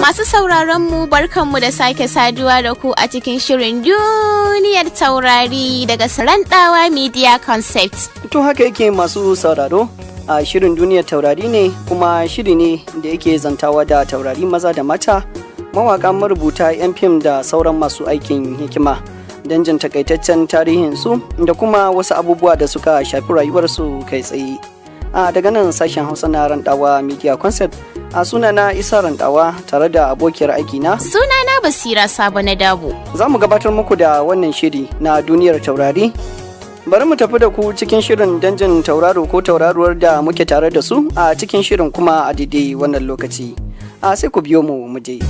Masu sauraron mu, barkanmu da sake saduwa da ku a cikin shirin duniyar taurari daga Sarandawa Media Concept. To, haka yake masu sauraro, a shirin duniyar taurari ne, kuma shiri ne da yake zantawa da taurari maza da mata, mawaka, marubuta, 'yan fim da sauran masu aikin hikima, don jin takaitaccen tarihinsu da kuma wasu abubuwa da suka shafi rayuwarsu kai tsaye. A daga nan sashen Hausa na Randawa Media Concept, a sunana Isa Randawa tare da abokiyar aikina Sunana Basira Sabo na Dabo. Za mu gabatar muku da wannan shiri na duniyar taurari. Bari mu tafi da ku cikin shirin danjin tauraro ko tauraruwar da muke tare da su a cikin shirin kuma a daidai wannan lokaci. A sai ku biyo mu mu je.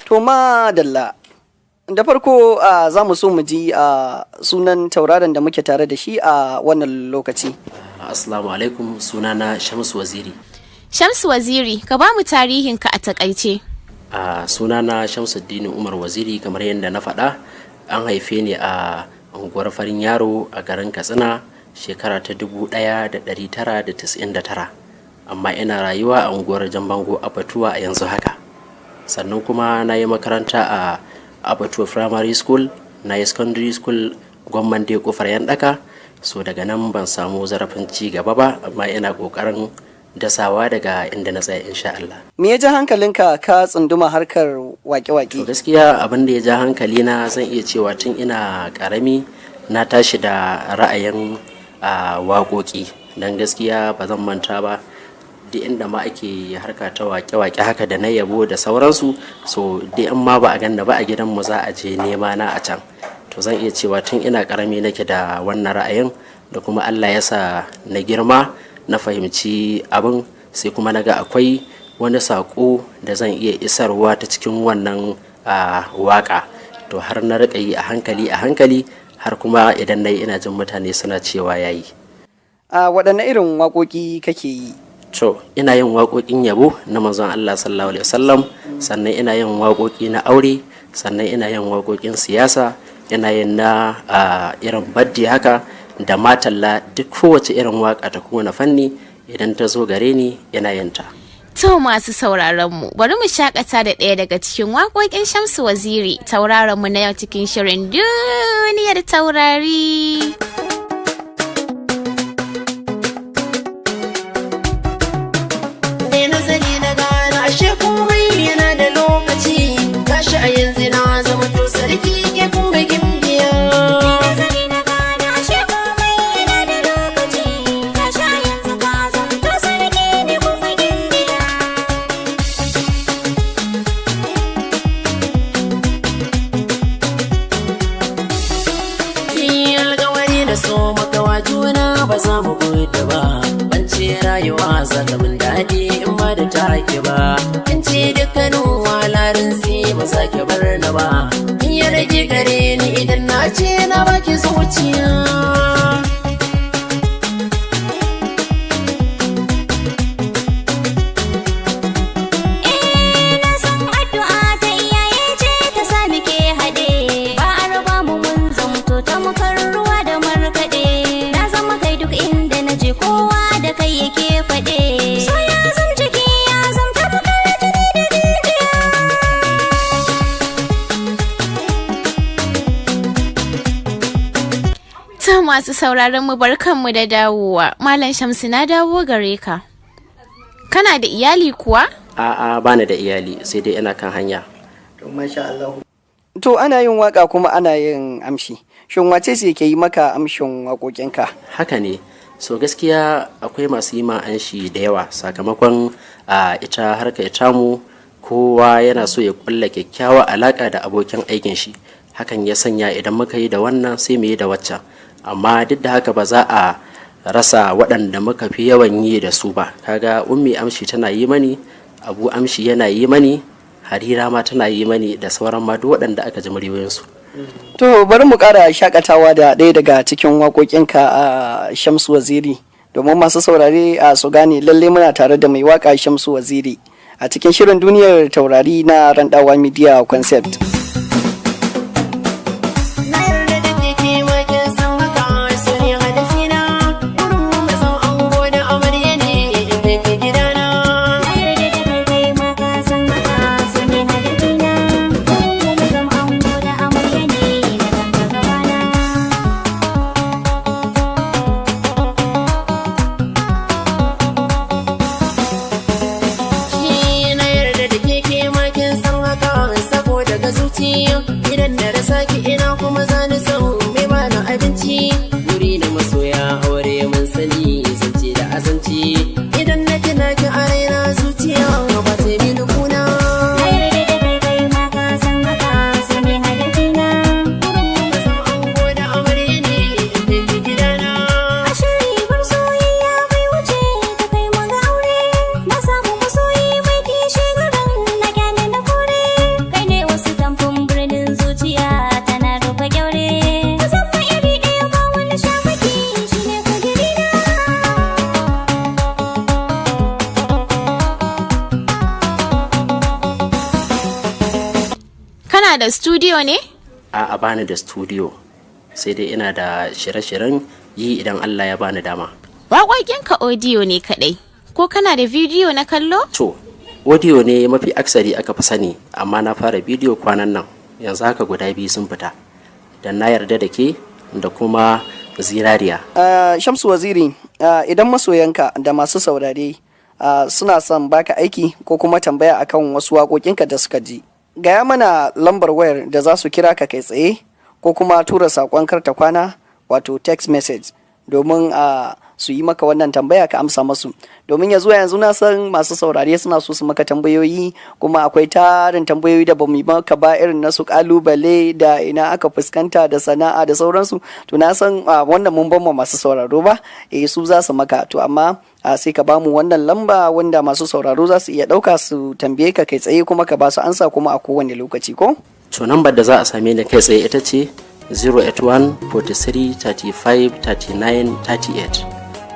To madalla. Da farko za mu so mu ji a sunan tauraron da muke tare da shi a wannan lokaci. Assalamu alaikum, sunana Shamsu Waziri. Shamsu Waziri, ka ba mu tarihinka a takaice. A sunana Shamsuddin Umar Waziri kamar yadda na faɗa, an haife ni a unguwar Farin Yaro a garin Katsina shekara ta 1999, amma ina rayuwa a unguwar Jambango Abatuwa a yanzu haka. Sannan kuma na yi makaranta a Abatuwa Primary School, na yi secondary school Gwamman Dai Kofar Yandaka. So daga nan ban samu zarafin ci gaba ba, amma ina ƙoƙarin dasawa daga inda na tsaya insha Allah. Me ya ja hankalinka ka tsunduma harkar wake-wake? To, gaskiya abin da ya ja hankali na, zan iya cewa tun ina karami na tashi da ra'ayin waƙoƙi. Don gaskiya ba zan manta ba, duk inda ma ake harka ta waƙe-waƙe haka da na yabo da sauransu, so duk in ma ba a ganna ba a gidanmu, za a je nema na a can. To zan iya cewa tun ina karami nake da wannan ra'ayin, da kuma Allah ya sa na girma na fahimci abin, sai kuma na ga akwai wani saƙo da zan iya isarwa ta cikin wannan waƙa. To har na riƙa yi a hankali a hankali, har kuma idan na yi ina jin mutane suna cewa yayi. A waɗanne irin waƙoƙi kake yi? To, ina yin waƙoƙin yabo na manzon Allah sallallahu alaihi wasallam, sannan ina yin waƙoƙi na aure, sannan ina yin waƙoƙin siyasa, ina yin na irin baddi haka da matalla, duk kowace irin waƙa ta kowane fanni idan ta zo gare ni ina yin ta. To masu sauraron mu, bari mu shakata da ɗaya daga cikin waƙoƙin Shamsu Waziri, tauraron mu na yau cikin shirin duniyar taurari. Ne nazari na gane ashe komai yana da lokaci, gashi a yanzu na zama to sarki, ke kuma gimbiya. Nazari na gane ashe komai yana da lokaci, gashi a yanzu ka zamto sarki, ni kuma gimbiya. Ki alkawari da so makawa juna ba za mu gudu ba, ban ce rayuwa za ta mun daɗi in ba da take ba, kin ce dukkanin walarin si ba za ki bar ni ba, in ya rage gare ni idan na ce na baki zuciya. Eh, na san addu'a ta iyaye ce ta sa muke haɗe, ba a raba mu, mun zamto tamkar ruwa da markaɗe. Na zama kai duk inda na je, kowa da kai yake faɗe. So ya zam jiki, ya zam tamkar jini da jijiya. To masu sauraron mu, barkanmu da dawowa. Malam Shamsu, na dawo gare ka. Kana da iyali kuwa? A'a, bani da iyali, sai dai ina kan hanya. To masha Allah. To ana yin waka kuma ana yin amshi. Shin wace ce ke yi maka amshin waƙoƙinka? Haka ne. So gaskiya akwai masu yi ma anshi da yawa, sakamakon a ita harka ita mu kowa yana so ya kulla kyakkyawa alaka da abokin aikin shi. Hakan ya sanya idan muka yi da wannan sai mu yi da waccan, amma duk da haka ba za a rasa waɗanda muka fi yawan yi da su ba. Kaga Ummi Amshi tana yi mani, Abu Amshi yana yi mani, Harira ma tana yi mani, da sauran ma duk waɗanda aka ji muryoyinsu. To bari mu ƙara shakatawa da ɗaya daga cikin waƙoƙinka a Shamsu Waziri. Domin masu saurare a su gane lalle muna tare da mai waka Shamsu Waziri a cikin shirin Duniyar Taurari na Randawa Media Concept. Na yarda da ke ke ma kin san haka su ne hadafina. Burin mu mu zama ango da amarya ne in kai ki gidana. Na yarda da kai kai ma ka san haka su ne hadafina. Burin mu mu zama ango da amarya ne na ganka gabana. Shi na yarda da ke ke ma kin san haka saboda ga zuciya. Idan na rasa ki ina kuma zani san mai bani abinci. Wuri na masoya aure mun sani zance da azanci. Idan na tuna ki a raina zuciya ba ta mini kuna. Na yarda da kai kai ma ka san haka su ne hadafina. Burin mu mu zama ango da amarya ne in kai ki gidana. Ashe ribar soyayya bai wuce ta kai mu ga aure. Na samu masoyi mai kishi garin na kyale na kore. Kai ne wasu tamfin birnin zuciya tana rufe kyaure. Ku zama iri ɗaya ba wani shamaki shine kudirina. Kana da studio ne? A'a, bani da studio, sai dai ina da shirye-shiryen yi idan Allah ya bani dama. Waƙoƙinka audio ne kaɗai, ko kana da bidiyo na kallo? To, audio ne mafi aksari aka fi sani, amma na fara bidiyo kwanan nan, yanzu haka guda biyu sun fita, da Na Yarda da Ke da kuma Zinariya. Shamsu Waziri, idan masoyanka da masu saurare suna son baka aiki ko kuma tambaya akan wasu waƙoƙinka da suka ji, gaya mana lambar wayar da za su kira ka kai tsaye ko kuma tura saƙon karta kwana, wato text message, domin su yi maka wannan tambaya ka amsa masu. Domin ya zuwa yanzu na san masu saurare suna so su maka tambayoyi, kuma akwai tarin tambayoyi da bamu yi maka ba, irin na su kalubale da ina aka fuskanta da sana'a da sauransu. To na san wannan mun ban ma masu sauraro ba, eh, su za su maka. To amma sai ka bamu wannan lamba wanda masu sauraro za su iya ɗauka su tambaye ka kai tsaye kuma ka ba su ansa kuma a kowane lokaci ko? To, nambar da za a same ni kai tsaye ita ce 081 43 35 39 38.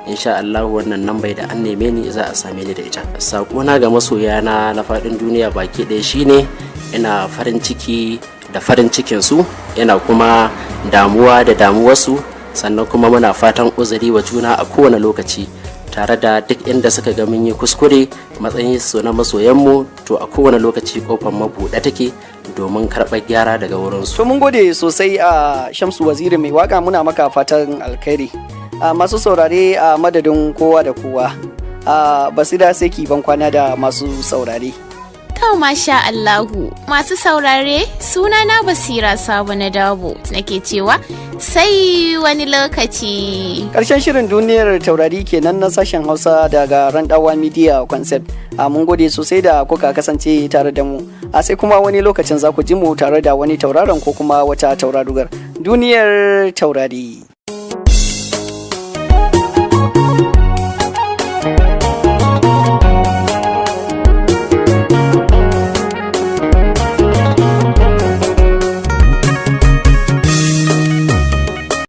Insha Allah wannan nambar da an neme ni za a same ni da ita. Saƙona ga masoyana na faɗin duniya baki ɗaya shine ina farin ciki da farin cikin su, ina kuma damuwa da damuwarsu, sannan kuma muna fatan uzuri wa juna a kowane lokaci, tare da duk inda suka ga mun yi kuskure matsayin su na masoyanmu, to a kowane lokaci kofar mabuɗe take domin karɓar gyara daga wurinsu. To mun gode sosai a Shamsu Waziri mai waka, muna maka fatan alkhairi. A masu saurare, a madadin kowa da kowa, a Basira, sai ki ban kwana da masu saurare. To masha Allahu, masu saurare, sunana Basira Sabo na Dabo nake cewa sai wani lokaci. Karshen shirin Duniyar Taurari kenan na sashen Hausa daga Randawa Media Concept. A mun gode sosai da kuka kasance tare da mu. A sai kuma wani lokacin za ku ji mu tare da wani tauraron ko kuma wata taurarugar. Duniyar Taurari.